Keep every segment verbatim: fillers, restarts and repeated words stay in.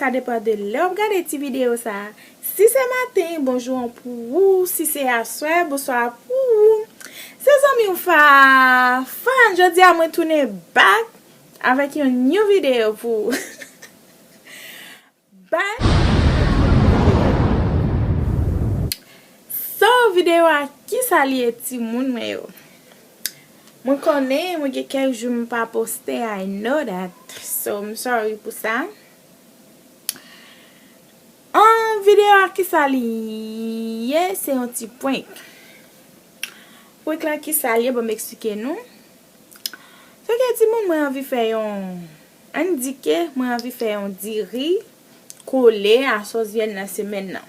Sa depann de lè w ap gade ti videyo sa a. Si se maten, bonjou an pou ou. Si se aswè, bonswa pou ou. Se zanmi w Fa, Fan. Jodi a mwen tounen back avèk yon new videyo pou ou. Back. So, videyo a, kisa li ye, timoun mwen yo? Mwen konnen mwen gen kèk jou m pa poste, I know that. So, I'm sorry pou sa. An, videyo a, kisa li ye? Se yon ti prank. Prank lan, kisa li ye? Ban m eksplike nou. Se ke timoun, mwen anvi fè yon, ann di ke mwen anvi fè yon diri kole a sòs vyann nan semèn nan.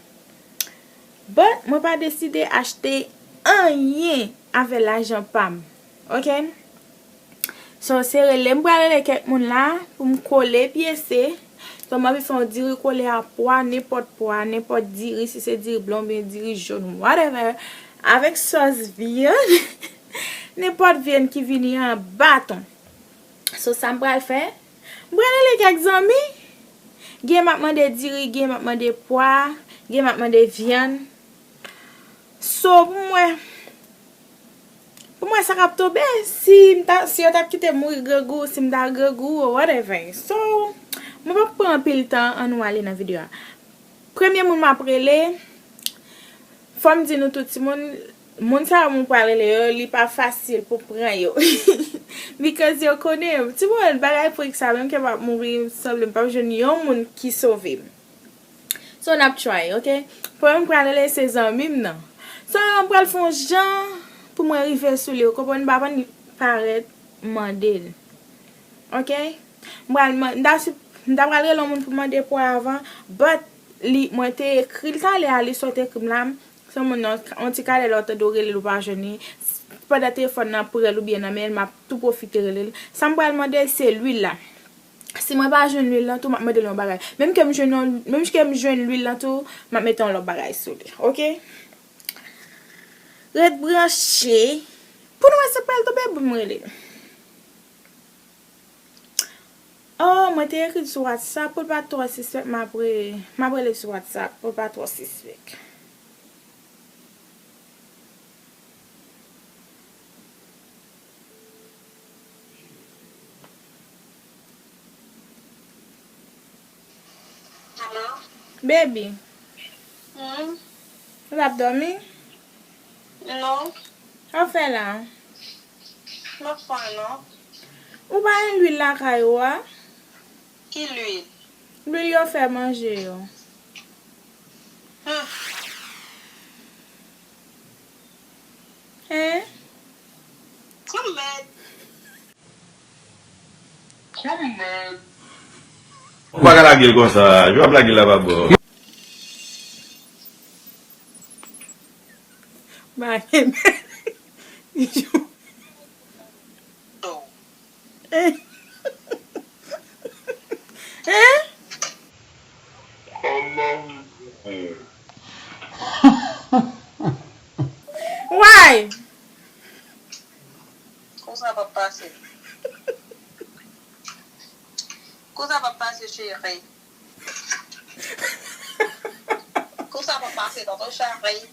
But mwen pa deside achte anyen avè lajan pa m. Oke? So, se rele, m pral rele kèk moun la pou m kole pyese. So, m anvi fè yon diri kole a pwa, nenpòt pwa, nenpòt diri, si se diri blan oubyen diri jòn, whatever, avèk sòs vyann, nenpòt vyann ki vini an baton. So, sa m pral fè, m pral rele kèk zanmi. Gen m ap mande diri, gen m ap mande pwa, gen m ap mande vyann. So, pou mwen, pou mwen, sa k ap tonbe, si m ta, si yo t ap kite m mouri grangou, si m ta grangou, or whatever. So, mwen p ap pran anpil tan, ann nou ale nan videyo a. Premye moun m ap rele, fò m di nou tout, timoun, moun sa yo mwen pral rele yo, li pa fasil pou pran yo. Because yo konnen, timoun, bagay prank sa, menm ke m ap mouri, sanble m p ap jwenn yon moun ki sove m. So, n ap try, oke? Premye m pral rele se zanmi m nan. So, m pral fè yon jan pou mwen rive sou li, ou konprann? M pa konn parèt mande l. Oke? M pral man-, m ta si-, m ta pral rele yon moun pou mande pwa avan, but li, mwen te ekri l talè a, li sot ekri m la, se yon moun nan, yon ti kalè lè w tande w rele l ou pa jwenn li, pandan telefòn nan pre l oubyen nan men l, m ap tou pwofite rele l. Sa m pral mande l, se lwil la. Si mwen pa jwenn lwil lan tou, m ap mande l yon bagay. Menm ke m jwenn yon, menm ke m jwenn lwil lan tou, m ap mete yon lòt bagay sou li. Oke? Ret branche. Pou nou wè si pral tonbe, ban m rele l. Oh, mwen te ekri l sou WhatsApp pou l pa twò sispèk, m ap re-, m ap rele l sou WhatsApp pou l pa twò sispèk. Alo? Baby. Hmm? Ou t ap dòmi? Non. Sa w fè la? M ap fè non. Ou pa gen lwil lakay ou a? Ki lwil? Lwil yo fè manje yo. Hmm. Hein? Kòmèt. Kòmèt. Ou pa ka lage l konsa, jan w ap lage l la pa bon. Ba, hein? Hein? Why? Konsa p ap pase. Konsa p ap pase, cheri. Konsa p ap pase, tonton cheri.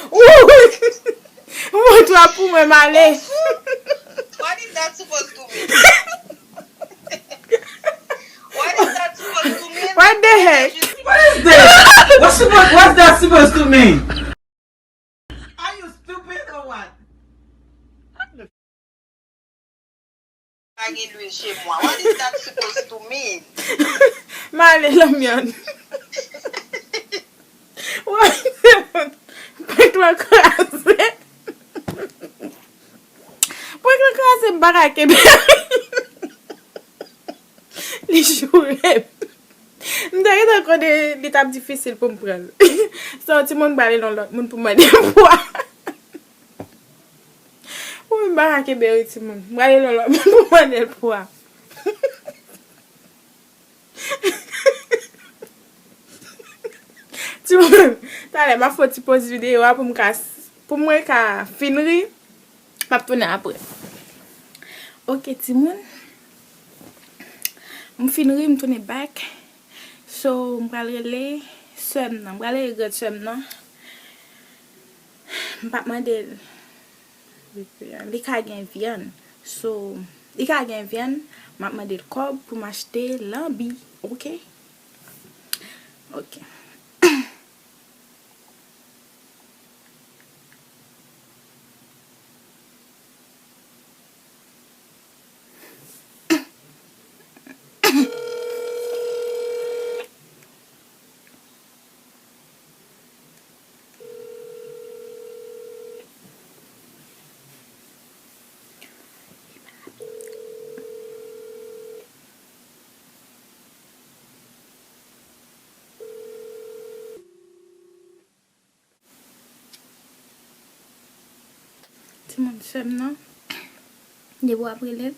Wouy! Mwen twò pou mwen, m ale. What is that supposed to mean? What is that supposed to mean? What the heck? What is this? What's supposed, what's that supposed to mean? Are you stupid or what? Pa gen lwil chez moi. What is that supposed to mean? M ale lanmyàn. Wè, prank lan kraze. Prank lan kraze, m pa ka kenbe. Li joure m. M te gentan konnen li t ap difisil pou m pran l. So, timoun, m prale nan lòt moun pou mande l pwa. Ou menm pa ka kenbe wi, timoun. M prale nan lòt moun pou mande l pwa. Timoun, talè m ap fè yon ti poz videyo a pou m ka, pou mwen ka fin ri. M ap tounen apre. Ok, timoun. M fin ri, m tounen back. So, m pral rele sè m nan. M pral rele grand sè m nan. M p ap mande l. Li ka gen vyann. So, li ka gen vyann, m ap mande l kòb pou m achte lanbi. Ok? Ok. Timoun, sè m nan, depi w ap rele l,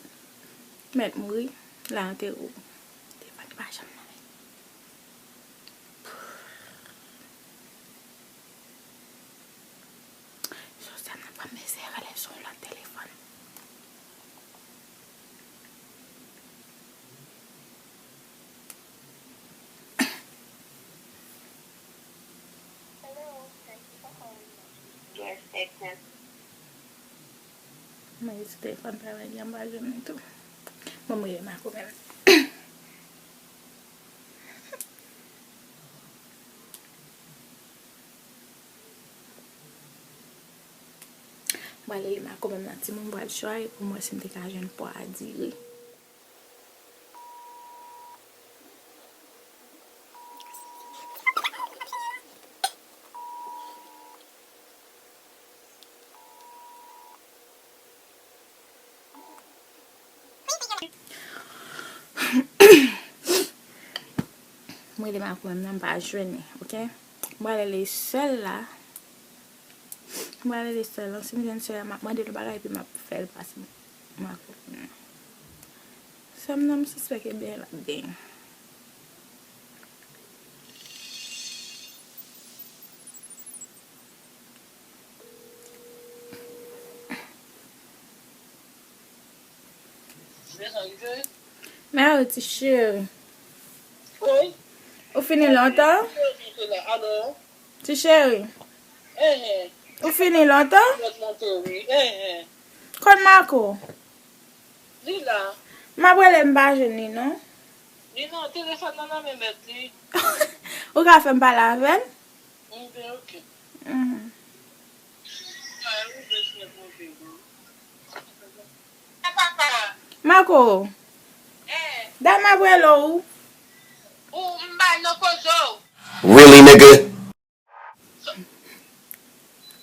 mèt mouri, l a antere w. Telefòn li pa janm nan men. So, sè m nan, fò m eseye rele sou yon lòt telefòn. Mwen rete sou telefòn travay li an, m pa jwenn li tou. Bon, m rele Marco menm. M pral rele Marco menm nan, timoun, m pral try pou m wè si m te ka jwenn pwa a diri. M rele Marco menm nan, m pa jwenn li, ok? M pral rele sè l la. M pral rele sè l la. Si m jwenn sè l la, m ap mande l yon bagay, epi m ap fè l pase Marco pou mwen. Sè m nan, m sispèk e byen l ap genyen. Mèsi, ti cheri. Wi. Ou fini lontan? Ti cheri. Enhen. Ou fini lontan? Mèt monte, wi. Enhen. Kot Marco? Li la. M ap rele, m pa jwenn li non. Li nan telefòn nan nan men mèt li. Ou ka fè m pale avè l? M byen, ok. Mhm. Marco. Eh. Dat m ap rele w. Ou m ba nan koze w. Really, nigga?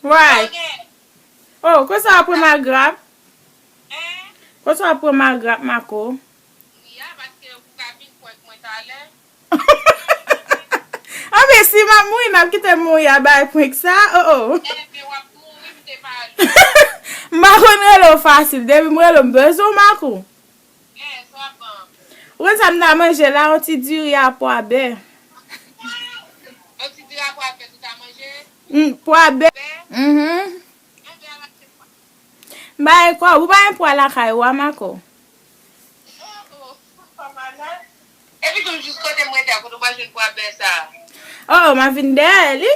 Right. Oh, konsa w ap pran m a grap? Hein? Konsa w ap pran m a grap, Marco? Wi a, paske ou ka vin prank mwen talè. Anben, si m ap mouri, m ap kite m mouri a bay prank sa? Oh, oh. Enben, w ap mouri, m te pale. M pa konn rele w fasil. Depi m rele w, m bezwen w, Marco. Ou konn sa m ta manje la, yon ti diri a pwa bè. Yon ti diri a pwa bè ou ta manje? Mm, pwa bè. Bè? Mhm. Enben, al achte pwa. M pa gen kòb, ou pa gen pwa lakay ou a, Marco? Oh, oh, pa malad. Epi tou jis kote m rete a, kote w pral jwenn pwa bè sa? Oh, m ap vin dèyè li.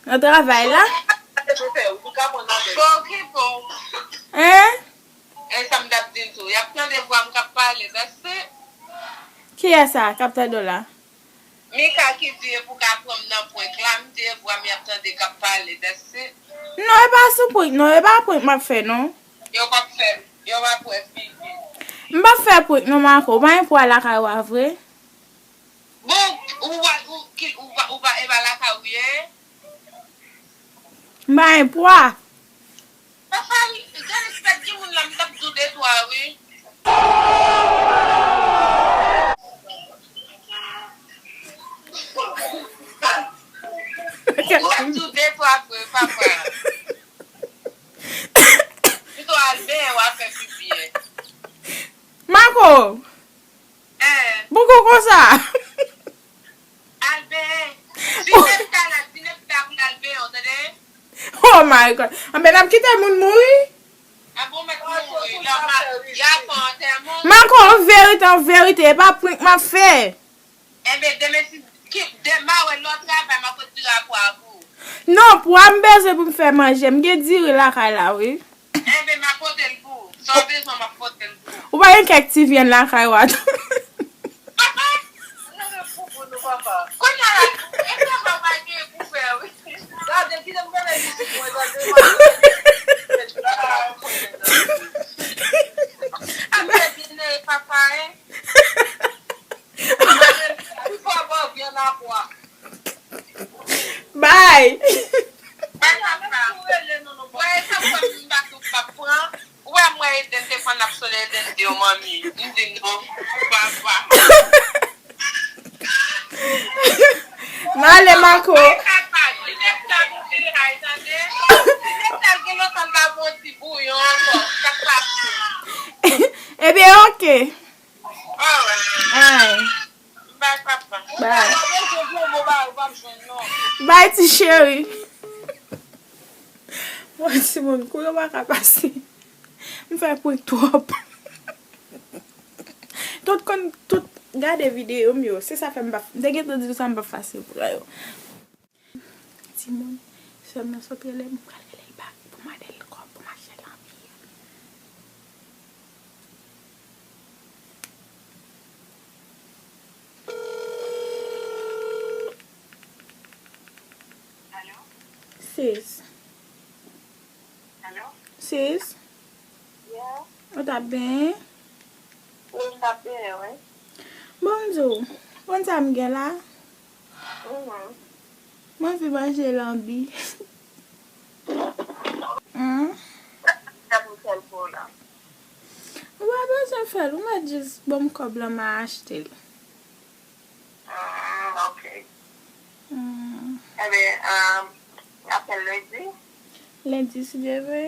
Nan travay la. Bon, ok, bon. Hein? E sa m t ap di l tou. Y ap tande vwa m k ap pale, that's it. Kiyès sa k ap tande w la? Mika ki di e pou ka pran m nan prank la, m di e vwa m y ap tande k ap pale, that's it. Non, e pa sou prank, non, e pa prank m ap fè, non. Yo p ap fè, yo p ap wè figi. M p ap fè prank, non, Marco. Ou pa gen pwa lakay ou a vre? Bon, ou pa, ou, ki, ou pa, ou pa, e pa lakay ou ye? M pa gen pwa. Papa, gade respè ki moun la, m t ap di w de twa, wi. M t ap di w de twa vre, papa. Pito al benyen, w a fè pipi. Marco! Hein? Boukou konsa! Al benyen. Vin nèf ta la, vin nèf ta pou n al benyen, w tande? Oh my God. Anben, n ap kite moun mouri? A bon, mèt mouri. Lè m ap, y ap An verite, e pa prank m ap fè. Enben, demen si ki, demen wè lè w travay, m ap retire rapò a pou ou. Non, pwa m bezwen pou m fè manje. M gen diri lakay la, wi. Enben, m ap pote l pou ou. Sa w bezwen, m ap pote l pou ou. Ou pa gen kèk ti vyann lakay ou a tou? Kounye a la, e travay ou pa gen pou fè, wi. Gade, kite m gade mizik mwen, gade. Ap fè byen, papa, hein? Bay! Bay papa. Wè, e sa m pa tou pa pran. Ou wè mwen Eden te pran ap sole Eden di yo manmi. M di non, papa. M ale Mako. Bay papa, Ginette sa nou vin hay tande. Ginette sa gen lontan l pa bon ti bouyon ankò. Sa k pase? Ebyen, oke. Alright. Ay. Bay papa. Bay. Bay ti cheri. Mwen timoun, kou yo pa ka pase. M fè prank twòp. Tout konn, tout gade videyo m yo. Se sa fè m pa, m te gentan di nou sa m pa fasil pran yo. Timoun, sè m nan sot rele m, m pral rele l bak pou mande l kòb pou m achte lanbi a. Sis. Sis. Ou t ap benyen? Wi, m t ap benyen, wi. Bon, m di w, konn sa m gen la? Mhm. M anvi manje lanbi. Hmm? Sa pou fè l pou w la? Ou pa bezwen fè l, ou mèt jis ban m kòb lan, m a achte l. Hmm, ok. Hmm. Enben, um, n ap fè l lendi? Lendi, si Dye vle.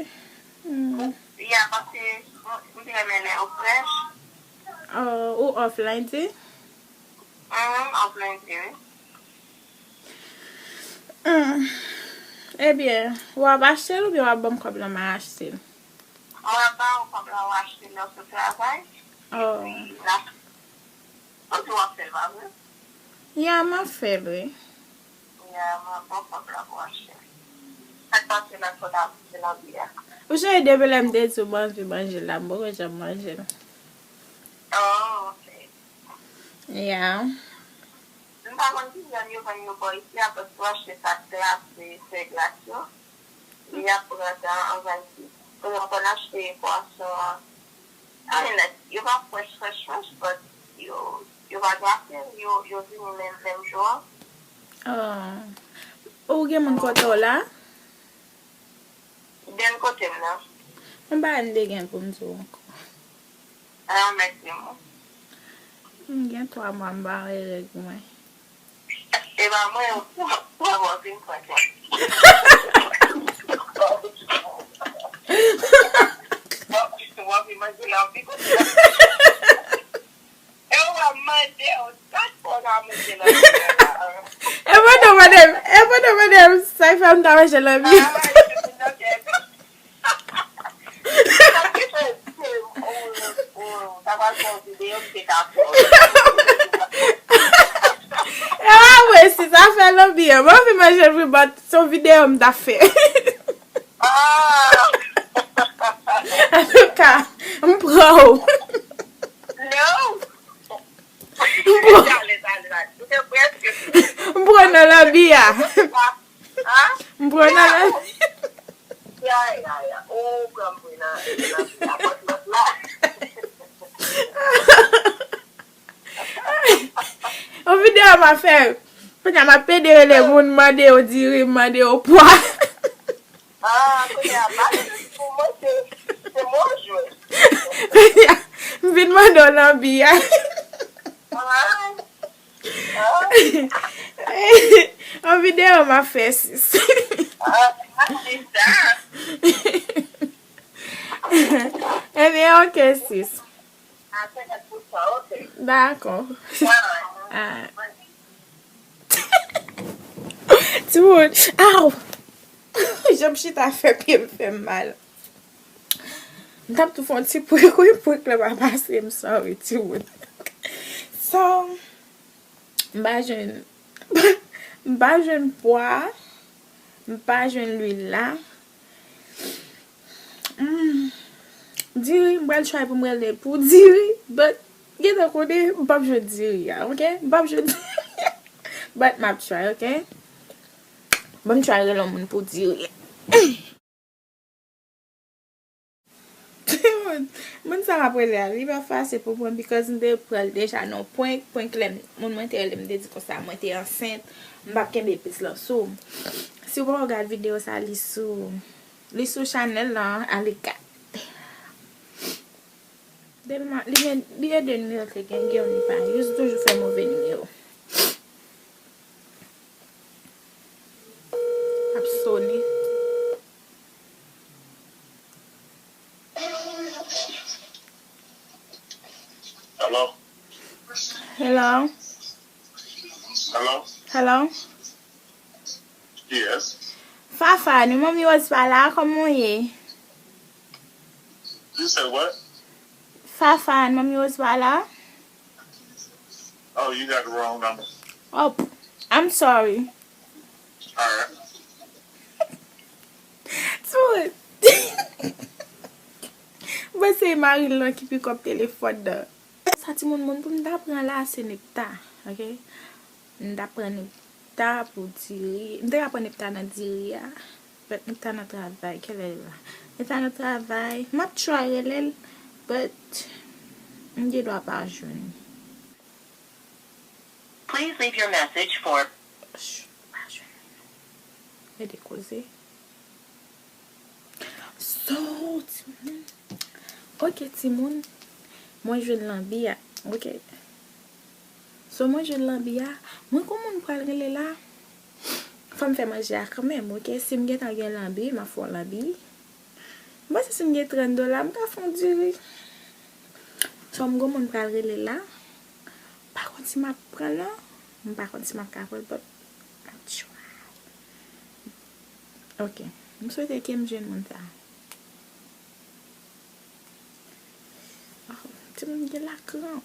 Hmm. Ya, paske m, m te renmen lè yo frèch. Oh, ou off lendi? Hmm, off lendi, wi. Hmm. Ebyen, w ap achte l oubyen w ap ban m kòb lan, m a achte l? Mwen ap ba w kòb la, w achte l lè w sot travay. Oh. Epi, n ap Ou di w ap fè l, pa vre? Ya, m ap fè l, wi. Ya, m ap ba w kòb la pou w achte. Sa k pase nan fò ta manje lanbi a? Ou cheri, depi lè m te di w m anvi manje l la, m poko janm manje l. Oh, ok. Ya. M pa konn ki vyann yo vann yo bò isi a, paske w achte sa k glase, fè glas yo. Li ap pran tan anvan l fini. Paske m konn achte pwason an. I mean, like, yo pa fresh, fresh, fresh, but yo, yo pa glase, yo, yo vini menm, menm jou an. Oh. Ou gen moun kote w la? Gen kote m nan. Mwen pa n te gen pou m di w ankò. Ah, mèsi, mwen. M gen twa mwa m pa wè règ mwen. E pa mwen, w ap vin pran kè. W ap vin manje lanbi. E w ap mande, w, sa k fè w ta manje lanbi la? E pandan w mande m, e pandan w mande m, sa k fè m ta manje lanbi? Ah, se moun nan kè. Sa k fè, se, oh, oh, ta pral fè yon videyo, m te ka fè. E pa vre, si sa fè lanbi an, mwen anvi manje l wi, but se yon videyo m ta fè. Ah! Antouka, m pran w. No! M pran, m pran nan lanbi a. Hein? M pran nan lanbi a. Ya, ya, ya. Ou pran m pran nan, nan, nan pòt lòt la. Yon videyo m ap fè. Kounye a m ap pede rele moun, mande yo diri, mande yo pwa. Ah, kounye a, pa pou mwen, se, se mwen w jwe. Kounye a, m vin mande w lanbi a. Ah. Ah. Yon videyo m ap fè, sis. Ah, pa di sa. Ebyen, ok, sis. Ah, senkant pou san, ok. Dakò. Ah. Ah. Timoun, aw! Jan m chita fè pye m fè m mal. M t ap tou fè yon ti prank, wi, prank la pa pase, m sorry, timoun. So, m pa jwenn, m pa jwenn pwa, m pa jwenn lwil la. Mm. Diri, m pral try pou m rele pou diri, but gentan konnen m p ap jwenn diri a, ok? M p ap jwenn diri a. But m ap try, ok? Ban m try rele yon moun pou diri. Moun, moun sa m ap rele a, li pa fasil pou mwen because m te pran l deja nan prank, prank lè m, moun mwen te rele m, m te di konsa mwen te ansent, m p ap kenbe pis lan sou m. Si w poko gad videyo sa, li sou, li sou chanèl lan, ale gad. Depi m a, li gen, li gen de nimewo ke gen, gen yon li pa use, li toujou fè move nimewo. Ap sone. Hello? Hello? Hello? Hello? Yes. Fafane, Manmi Rose pa la, kòman w ye? You said what? Fafane, Manmi Rose pa la? Oh, you got the wrong number. Oh, I'm sorry. Alright. Timoun. Mwen se mari l lan ki pick up telefòn nan. Sa timoun, moun pou m ta pran la, se Nepta, ok? M ta pran Nepta pou diri. M te ka pran Nepta nan diri a. But Nepta nan travay. Kilè l la? Nepta nan travay. M ap try rele l, but m gen dwa pa jwenn. Please leave your message for Ch, pa jwenn. Gade koze. So, timoun. Ok, timoun. Mwen jwenn lanbi a. Ok. So, mwen jwenn lanbi a. Mwen gon moun pral rele la. Fò m fè manje a kanmenm, ok? Si m gentan gen lanbi, m ap fè yon lanbi. M panse si m gen trant dola, m ka fè yon diri. So, m gon moun pral rele la. M pa konn si m ap pran l non. M pa konn si m ap ka pran l, but m ap try. Ok. M swete ke m jwenn moun sa. Oh, timoun gen lakranp.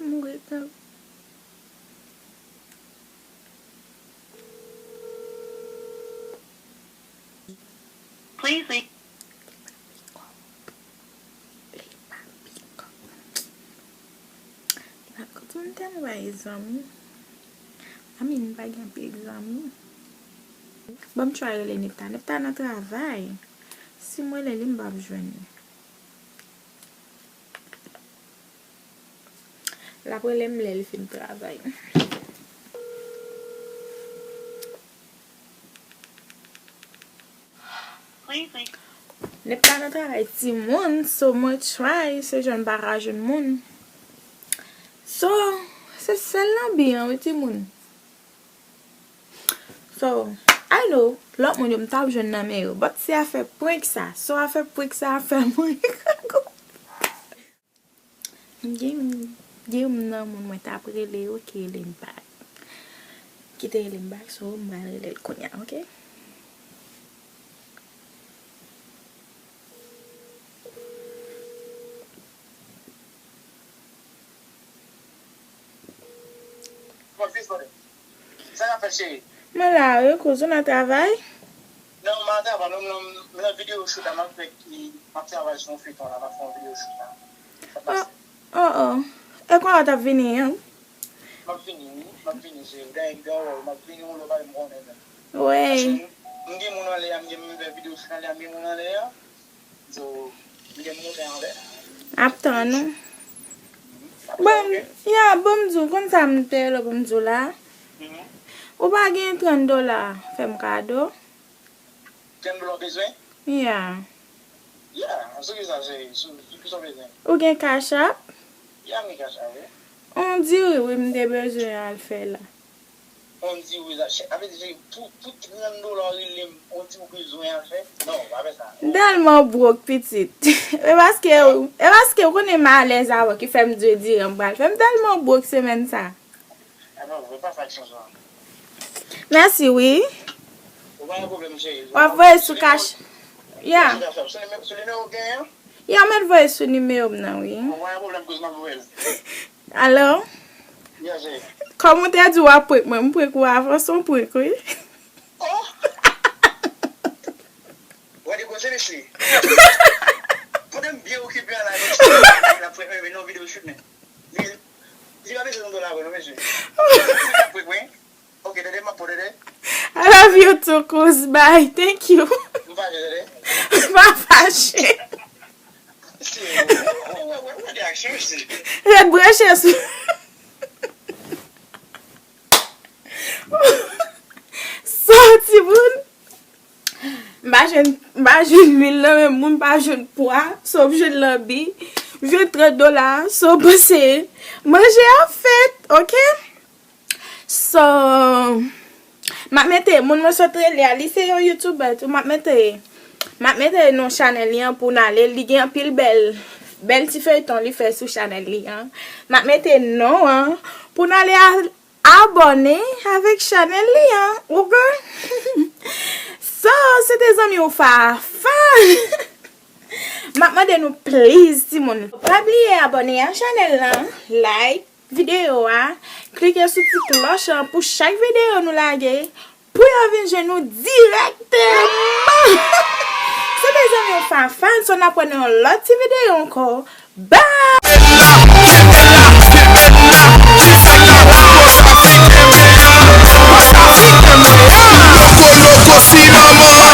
Mouri kanpe. Please leave. Li pa pick up. Li pa pick up. Li pa pick up. Timoun tèlman pa gen zanmi. I mean, m pa gen anpil zanmi. Ban m try rele Nepta. Nepta nan travay. Si m rele li, m p ap jwenn li. L ap rele m lè l fin travay. Nepta nan travay timoun, so mwen try, se jan m pa ka jwenn moun. So, se sèl lanbi an wi timoun. So, I know, lòt moun yo m t ap jwenn nan men yo, but se afè prank sa, so afè prank sa fè mwen Gen, gen youn nan moun mwen t ap rele yo ki rele m back. Ki te rele m back, so m pral rele l kounye a, ok? Sa k ap fèt, cheri? Mwen la wi, kouz, ou nan travay? Non, m pa nan travay non, m nan, m nan videyo shoot la, m ap fè, m ap travay sou yon feyton la, m ap fè yon videyo shoot la. Sa k pase? Oh, oh. E kounye a w t ap vini an? M ap vini wi, m ap vini, cheri. Gen, gen yon wòl, m ap vini yon lè, w pa menm konnen menm. Paske m, m gen moun anlè a, m gen, m fè videyo shoot anlè a, m gen moun anlè a. So, m gen moun anlè. Ap tann ou. Bon, ya, bon, m di w, konn sa m te rele w pou m di w la? Ou pa gen trant dola, fè m kado? Trant dola w bezwen? Ya. Ya, sou ki sa, cheri? Sou, sou ki sa w bezwen? Ou gen Cash App? Ya, m gen Cash App, wi. On diri, wi, m te bezwen al fè la. On diri la, chè, sa vle di, chè, pou, pou trant dola w rele m, on diri w bezwen al fè? Non, pa fè sa. M tèlman brok, pitit. E paske, e paske ou konnen m alèz avè w ki fè m di w diri an m pral fè. M tèlman brok semèn sa. Mèsi wi. W ap voye sou kach. Ya. Ya, mèt voye sou nimewo m nan wi. Alo? Kòm ou te di w ap prank mwen, m prank ou avan, se yon prank wi. Wè de koze mesye. Pandan m byen okipe a la, mesye, la fè mwen nan videyo shoot men. Li, li pa bezwen yon dola vre non mesye. Li pa prank mwen. Ok, tande, m ap pran, tande. I love you too, Kouz. Bye. Thank you. M fache, tande. M pa fache. Mesye, wè, wè, wè, wè de aksyon mesye. Ret branche sou. Sa timoun. M pa jwenn, m pa jwenn lwil nan men moun, m pa jwenn pwa, so m jwenn lanbi, m jwenn trant dola, so panse manje ap fèt, ok? So, m ap mete, moun mwen sot rele a, li se yon YouTuber tou, m ap mete, m ap mete non chanèl li an pou n ale, li gen anpil bèl, bèl ti feyton li fè sou chanèl li an. M ap mete non an pou n ale a abòne avèk chanèl li an, ok? So, se te zanmi w Fafan. M ap mande nou please, timoun. Pa bliye abòne a chanèl lan, like videyo a, klike sou ti klòch an pou chak videyo nou lage, pou yo vin jwenn nou dirèkteman. Se te zanmi w Fafan, so n ap wè nan yon lòt ti videyo ankò. Bye! Loco, loco, cinnamon, la